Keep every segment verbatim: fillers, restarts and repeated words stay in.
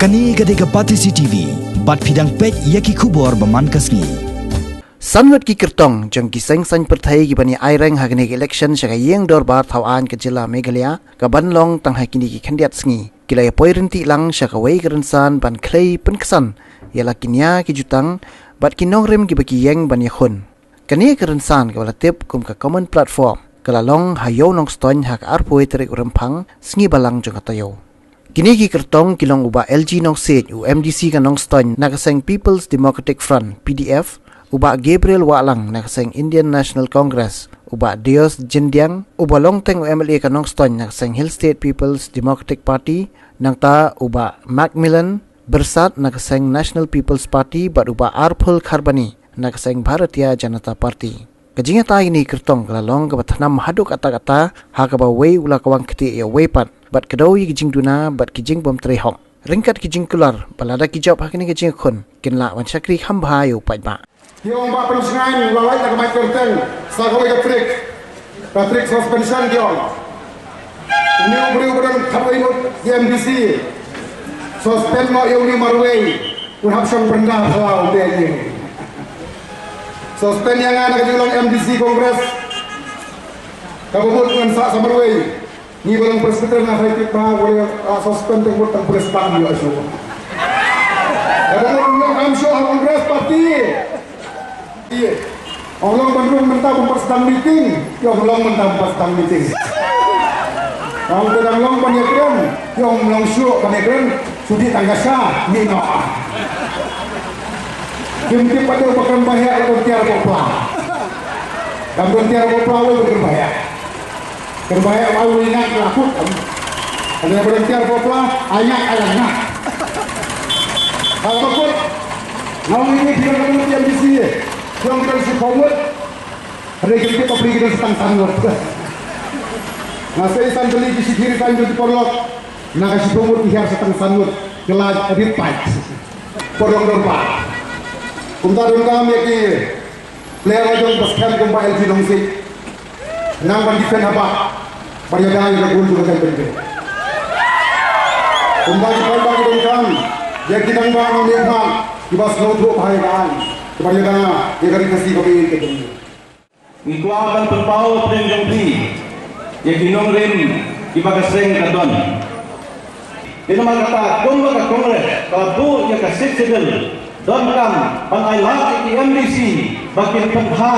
Kane ka dei ka Batesi T V, bad phi dang peit ïa ki khubor ba man ka sngi. San ngut ki kyrtong jong ki seng saiñ pyrthei kiban ïa aireng ha kane ka election sha ka ïing dorbar thaw aiñ ka jylla Meghalaya, kaban long tang ha kine ki khyndiat sngi, ki la ïa poi ryntih lang sha kawei ka rynsan ban khlei pynksan ïa la ki nia ki jutang bad ki nongrim kiba ki ïeng ban ïakhun. Kane ka rynsan kaba la tip kum ka Common Platform ka la long ha Ïew Nongstoiñ ha ka arphew tarik u Rymphang, sngi Balang jong ka taïew. Kine ki kyrtong ki long u Bah L G Nongsiej, u M D C ka Nongstoiñ na ka seng People's Democratic Front, P D F, u Bah Gabriel Wahlang na ka seng Indian National Congress, u Bah Dios Jindiang, u Bah Longteng, u M L A ka Nongstoiñ na ka seng Hill State People's Democratic Party, nangta u Bah Macmillan Byrsat na ka seng National People's Party bad u Bah Arphul Kharbani na ka seng Bharatiya Janata Party. Ka jingïatai ïa kine ki kyrtong ka la long kaba thnam haduh katta katta, ha kaba uwei u la kwah kti ïa uwei pat, bad kdew ïa ki jingduna bad ki jingbym trei hok. Ryngkat ki jingkular ba lada ki jop ha kine ki jingïakhun, kin lah ban shakri kham bha ïa u paidbah. Ki ong Bah Pynshngaiñ u la lait na ka Mike Kyrteng sa kawei ka trick. Ka trick suspension ki ong. Une u briew ba don khatwei ngut ki M D C, suspend noh ïa une marwei, un hap shong pyrda phyllaw te ïa. Suspend ïa nga na ka jinglong M D C Congress. Kaba mut ngan sah sa marwei. Ngi ba long Presbyterian nga sa tip ba, wei, ah, suspend te mut tang Presbyterian ïa shuh. Kaba mut long am shuh ha Congress Party. Ïa. Ong long ban rung mynta bym pat sdang meeting. Ïa, ong long mynta bym pat sdang meeting. Ong te dang long ban ïakren. Ïa, ong long shuh ban ïakren. Shu dih tang ka sha, mih noh. Kim tip pat ïa ba kren ba heh, ba don tiar ba pla. Dang don tiar ba pla, wei ba kren ba heh. Kren ba heh, wei ba ngat la kut. Kane ba don tiar ba pla, ai ngat, ai ngat. Ka ba kut. Nga ong ïa phi, phi dang don tiar M D C. Phi ong phi dang shiphew ngut. Hynrei kim tip ba phi ki don sa tang san ngut. Nga sa i san tylli ki shithi resign jong ki paralok. Na ka shiphew ngut ki hiar sa tang san ngut. Ki la rit paid. Paralok dorbar. Kumta donkam ïa ki player la jong ba skhem kumba L G Nongsiej. Nang ban defend ha bah. Ban ïada ïa ka goal jong ka jaitbynriew. Kumta ki paidbah ki donkam ïa ki nongbah nongmihkhmat kiba sngewthuh bha ïa ka aiñ. Ban ïada ïa ka ri Khasi kaba ïeit ka jong ngi. Ngi kwah ban pynpaw pdeng jong phi ïa ki nongrim kiba ka seng ka don. Te namar kata kumba ka Congress ka la buh ïa ka Sixth Schedule, donkam ban ailad ïa ki M D C ba kin pynbha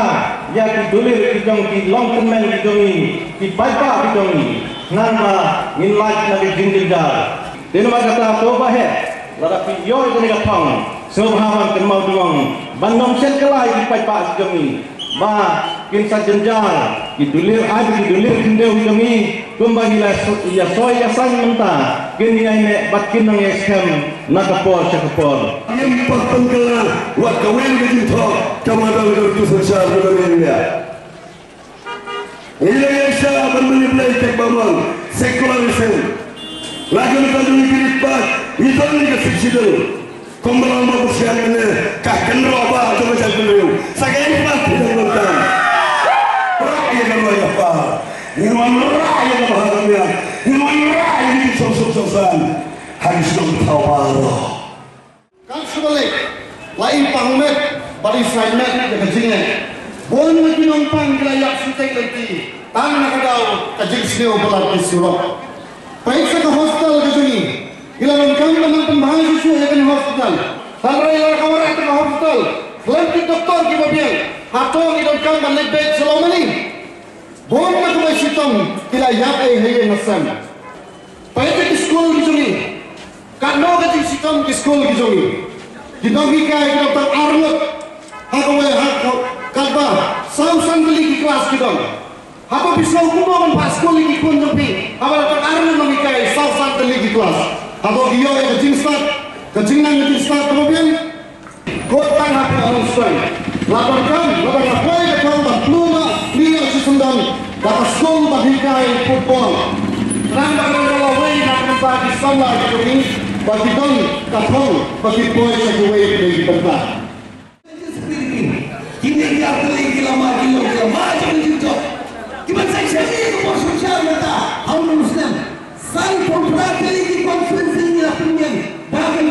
ïa ki dulir ki jong ki longkynmaw ki jong ngi, ki paidbah ki jong ngi, khnang ba ngin lait na ka jingjynjar. Te namar kata to ba heh, lada phi ïoh ïa kane ka thong, sngewbha ban kynmaw tyngngoh ban nym shet kylla ïa ki paidbah ki jong ngi ba kin sa jynjar ki dulir, ai ba ki dulir khyndew ki jong ngi kumba ngi la ïa soi ïa saiñ mynta, kin ïai neh bad kin nang ïai skhem na ka por sha ka por. Ngim pat pynkylla wat kawei ka jingthoh kaba dang ka rutu synshar ka dang ïa. Ngi la ïa sha ban manipulate tek ba mon secularism. La ka rutu jong ngi ki rit pat ngi don ngi ka Sixth Schedule. Kumba long ba buh sha kane ka kynroh ba jong ka jaitbynriew. Sa ka ïa pat ngi dang don tam. Rah ïa ka roi ka par. Ngi wan rah ïa ka bha ka miat. Ngi wan rah ïa ka jingsuk suk suk san ha ki shnong thaw baroh. Kan shu ba leh la i pang met bad i saiñ met ïa ka jingeh. Bun na ki nongpang ki la ïap shu tek lynti tang na ka daw ka jingsniew ba la ki surok. Peit sa ka hostel ka jong ngi. Ngi la donkam ban nang pynbha shuh shuh ïa kane hostel. Hynrei la ka wanrah ïa ka hostel khlem ki doktor kiba biang. Hato ngi donkam ban leit beit sha lawmani? Bun na kawei shitom ki la ïap ei ha ïing ha sem. Peit ki skul ki jong ngi. Katno ka jingshitom ki skul ki jong ngi. Ki nonghikai ki dang tang ar ngut. Ha kawei ha ka, katba saw san tylli ki klas ki dang. Hato phi sngew kumno ban phah skul ïa ki khun jong phi haba la tang ar ngut nonghikai, saw san tylli ki klas? Hato ki ïoh ïa ka jingstad, ka jingnang ka jingstad kaba biang? Kut tang ha phi Nongstoiñ. La donkam, la donkam poi ka thong ban pynlong ïa ki syndon da ka skul ban hikai football. Nang ba ka dang la wei na ka bynta ki samla ki jong ngi ba ki don ka thong ba ki poi sha kiwei ki bynta. Kine ki artylli ki lama ki long ki lama jong ki jingthoh. Ki ban sa shim ïa ka por synshar mynta ha u nong snem. Sanphew phra tylli ki conference ngi la pynïeng. Da ka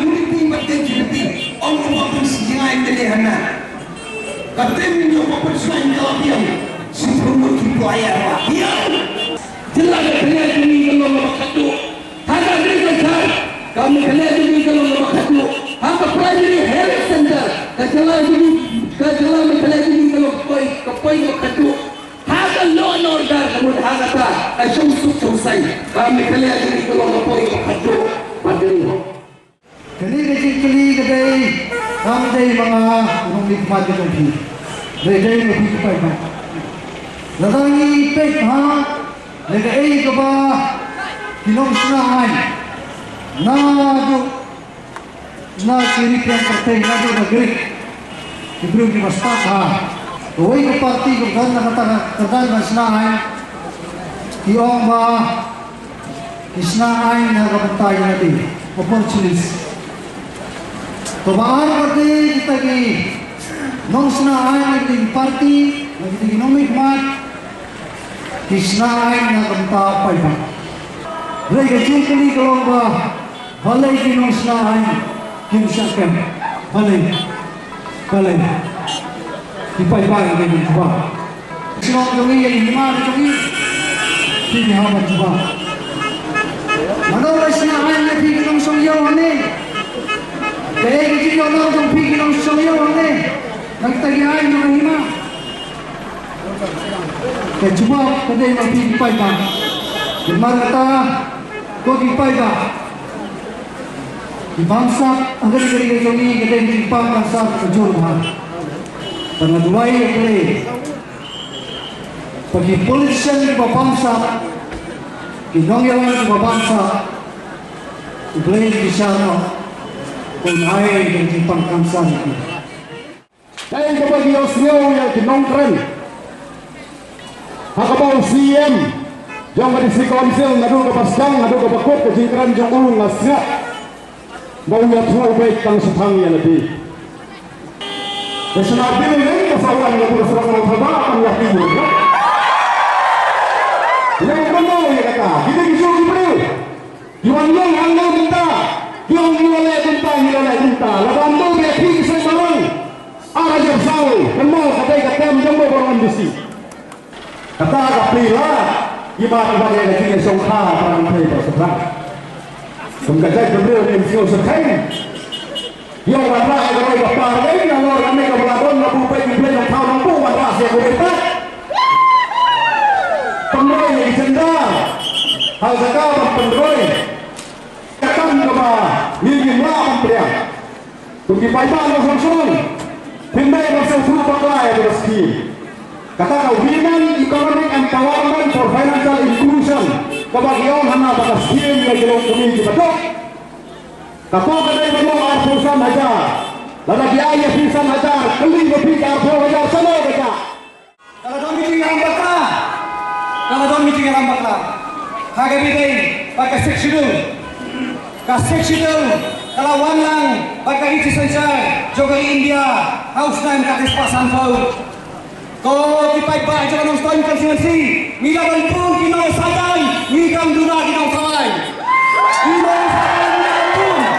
Pynshai ka la biang. Shi pyrmut ki pua ïa ka biang. Jylla Meghalaya jong ngi ka long kaba khatduh. Ha ka agriculture ka Meghalaya jong ngi ka long kaba khatduh. Ha ka primary health center ka jylla jong ngi, ka jylla Meghalaya jong ngi ka long ka poi, ka poi kaba khatduh. Ha ka law and order ka mut ha kata ka shongsuk shongsaiñ ka Meghalaya jong ngi ka long ka poi kaba khatduh. Bad kane Kane ka jingkylli ka dei, kam dei ma nga u nongmihkhmat ka jong phi. Dei, dei ma phi ki paidbah. Lada ngi peit ha, lada kaei kaba ki nongsynshar aiñ naduh na ki ri kiang pyrthei, naduh na Greek. Ki briew kiba stad ha kawei ka parti ka don na kata ka kyrdan ka nongsynshar aiñ, ki ong ba ki synshar aiñ na ka bynta ïa lade, opportunist. Kaba ar pat, kita ki nongsynshar aiñ, kita ki parti, kita ki nongmihkhmat, ki synshar aiñ na ka bynta paidbah. Hynrei ka jingkylli ka long ba balei ki nongsynshar aiñ kim shah kem? Balei? Balei? Ki paidbah ki dei ban jubab. Shnong jong ngi, ïa ki hima jong ngi, phi ki hap ban jubab. Mano ba shnong aiñ ïa phi ki nongshong ïew hangne? Kaei ka jingïohnong jong phi ki nongshong ïew hangne na kita ki aiñ jong ka hima? Ka jubab ka dei ma phi ki paidbah. Namar kata, ko ki paidbah, ki bamsap ha ka ri ka ri ka jong ngi ka dei ki bamsap ka jur bha. Te nga duwai ïa U Blei ba ki politician kiba bamsap, ki nongïalam kiba bamsap, U Blei un bishar noh, un ai ka jingpang khamsan ïa ki. Kaei kaba ki ïohsngew ïa ki nongkren ha kaba u C E M jong ka District Council naduh kaba sdang haduh kaba kut ka jingkren jong u, nga sngew ba u ïathuh beit tang shaphang ïa lade. Te shana Bill lei ka sa wan naduh ka surok Nongthymmai ban ïa phi. Lei kumno ïa kata? Kita ki jong ki briew. Ki wan long hangne mynta, ki ong ngi la leh kumta, ngi la leh kumta. Lada ym don ïa phi ki seng balang, ar hajar saw, kynmaw ka dei ka term jong u baroh M D C. Kata ka phi la, ki ba ki ba ïa ka jingïashongkha, ba ngi thei ba sdang. Kum ka jait ka briew ne ym sngewsyrkhei. Ïa u wanrah ïa ka roi ka par, eh, nalor kane kaba la don, la buh beit, u Blei Nongthaw Nongbuh wanrah ïa ka roi pat. Pynroi ïa ki jendar ha ka jaka ban pynroi ka kam kaba ngi ngim lah ban pdiang. Kum ki paidbah Nongshong Shnong, phin dei ban sngewthuh bakla ïa kaba skhim. Kata ka Women Economic Empowerment for Financial Inclusion, kaba ki ong hana ba ka skhim ïa ki longkmie kiba duk. Ka pok ka dei ban long arphew san hajar. Lada ki ai ïa phi san hajar, kylli ma phi ka arphew hajar shano ka jah. Ka la don ki jingïalam bakla. Ka la don ki jingïalam bakla. Ha kaba ïadei bad ka Sixth Schedule. Ka Sixth Schedule ka la wan lang bad ka Eighth Census jong ka India ha u snem khatar spah sanphew. Ko ki paidbah jong ka Nongstoiñ constituency, ngi la ban bun ki nongsajan, ngi dang duna ki nongsajan. Ki nongsajan ngi dang duna.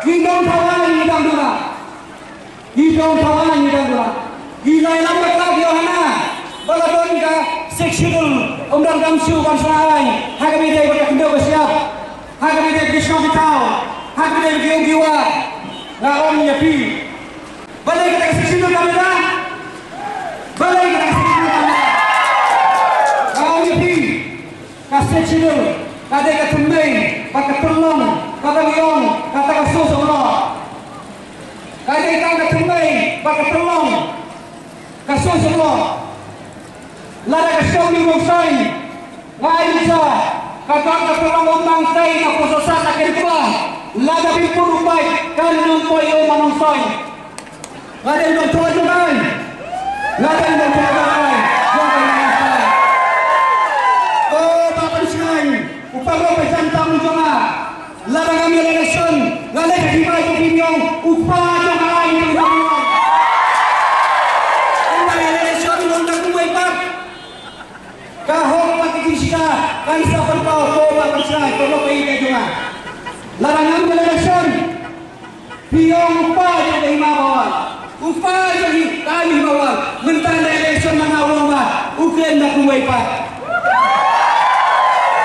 Ki nongsajan ngi dang duna. Ki nongsajan ngi dang duna. Ki la ïalam bakla ki ong hana ba la don ka Sixth Schedule, ym dang dam shuh ban sa ai ha kaba ïadei bad ka khyndew ka shyiap, ha kaba ïadei bad ki shnong ki thaw, ha kaba ïadei bad ki ïew ki wah. Nga ong ïa phi, balei kata ka Sixth Schedule kam ïada? Balei kata ka Sixth Schedule kam ïada? Nga ong ïa phi, ka Sixth Schedule ka dei ka thymmei bad ka tyrlong kaba ngi ong kata ka source of law. Ka dei tang ka thymmei bad ka tyrlong, ka source of law. Lada ka shnong New Nongstoiñ, nga ai lynter, ka don ka tyrlong, um nang tei na phew saw sat na Kynpah. Lada phi pur u paid, kan ym poi ïa u ma Nongstoiñ. Nga dei u nongthoh jong ka aiñ. Nga dei u nongthoh jong ka aiñ. Jong ka aiñ. O Bah Pynshngaiñ, u paralok ba jan tam jong nga. Lada ngam ïaleh election, nga leh ka hima jong phi, u pa jong ka aiñ jong nga. Lada ïaleh election, ngam dang kumwei pat. Ka hok bad ka jingshita kan sa pynpaw, ko Bah Pynshngaiñ, ko lok ka ïing ka jong nga. Lada ngam ïaleh election, phi ong u pa jong ka hima ba wan. U kpa jong ngi, ka ngi ma u wan. Mynta na election ma nga u wan ba u kren da kumwei pat.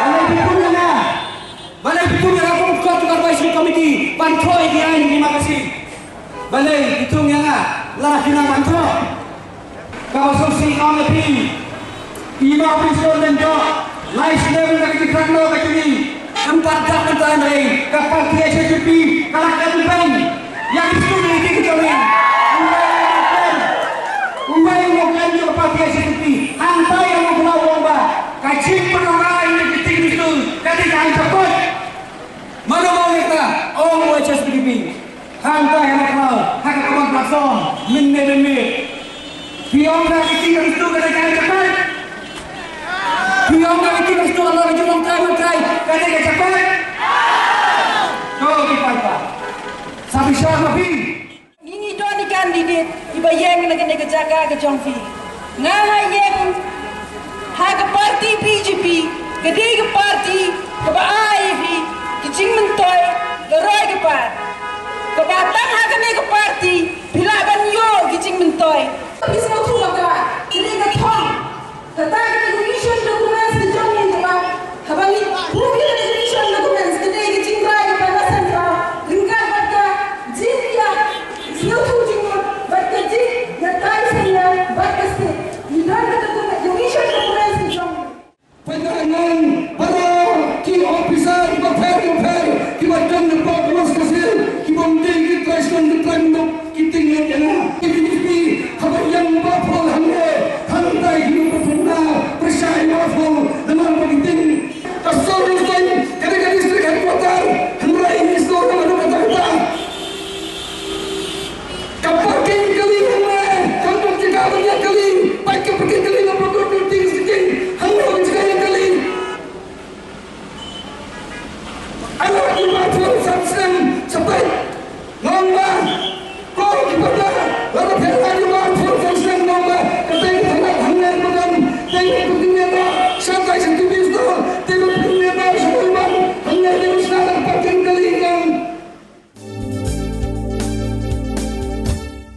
Balei phi tung ïa nga? Balei phi tung ïa nga kum kot tukar bai shu committee ban thoh ïa ki aiñ ki ma ka sing? Balei phi tung ïa nga? Lada phi nang ban thoh. Kaba sngewsih ong ïa phi. I ma phi sngewlem jong. Lai snem na ka jingkrak noh ka jong i. Em pat dak mynta hynrei ka party H S P D P ka la kren beiñ ïa ki sngewsih ki jong i. Uwei u nongkren, uwei u nongkren jong ka party H S P D P hangta ïa u Khlaw u ong ba ka jingpynrai ïa ki ting ki sngewsih ka dei ka hangta kot. Mano ba ong ïa kata? Ong u H S P D P. Hangta ha ka, ha ka comment platform mynne mynmiet. Phi ong ba ki ting ki sngewsih ka dei ka hangta kot. Phi ong ba ki ting ki sngewsih ka la ka jong kai man kai ka dei ka hangta kot. To ki paidbah. Sa phi shah ma phi. Ngi ngi don i candidate iba ïeng na kane ka jaka ka jong phi. Nga nga ïeng ha ka party B J P, ka dei ka party kaba ai ïa phi ki jingmyntoi, ka roi ka par. Kaba tang ha kane ka party phi lah ban ïoh ki jingmyntoi. Phi sngewthuh ba ka dei ka thong. Kata ka dei ka mission documents ka jong ngi kaba haba ngi buh ïa ka mission documents ka dei ka jingrai kaba na central ryngkat bad ka jingïa sngewthuh jingmut bad ka jingïatai synñiang bad ka state. Ngi don ka document, ka mission documents ka jong ngi. Pynban ngan para ki officer bapher bapher kiba don na pop West Khasi Hills kiba ym dei ki trai shnong ki trai mynnuk ki tieng ïa nga. Ki B J P haba ïeng ba pol ha